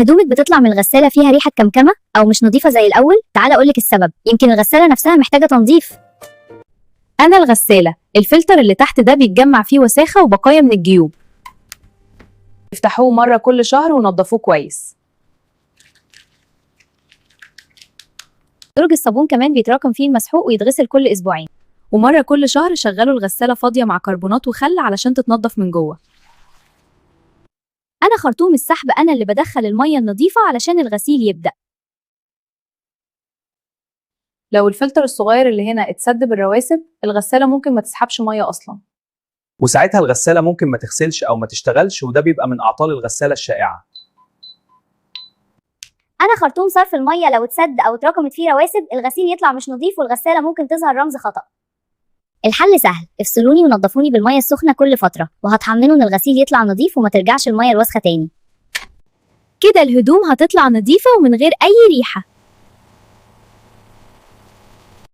هدومك بتطلع من الغسالة فيها ريحة كمكمة أو مش نظيفة زي الأول؟ تعال أقولك السبب، يمكن الغسالة نفسها محتاجة تنظيف. أنا الغسالة، الفلتر اللي تحت ده بيتجمع فيه وساخة وبقايا من الجيوب. افتحوه مرة كل شهر ونضفوه كويس. درج الصابون كمان بيتراكم فيه المسحوق ويتغسل كل أسبوعين. ومرة كل شهر شغلوا الغسالة فاضية مع كربونات وخل علشان تتنضف من جوه. أنا خرطوم السحب، أنا اللي بدخل المية النظيفة علشان الغسيل يبدأ. لو الفلتر الصغير اللي هنا اتسد بالرواسب، الغسالة ممكن ما تسحبش مية أصلا. وساعتها الغسالة ممكن ما تغسلش أو ما تشتغلش، وده بيبقى من أعطال الغسالة الشائعة. أنا خرطوم صرف المية لو اتسد أو اتراكمت فيه رواسب، الغسيل يطلع مش نظيف والغسالة ممكن تظهر رمز خطأ. الحل سهل، افصلوني ونضفوني بالمية السخنة كل فترة، وهتحملوا إن الغسيل يطلع نظيف وما ترجعش المية الوسخة تاني. كده الهدوم هتطلع نظيفة ومن غير أي ريحة.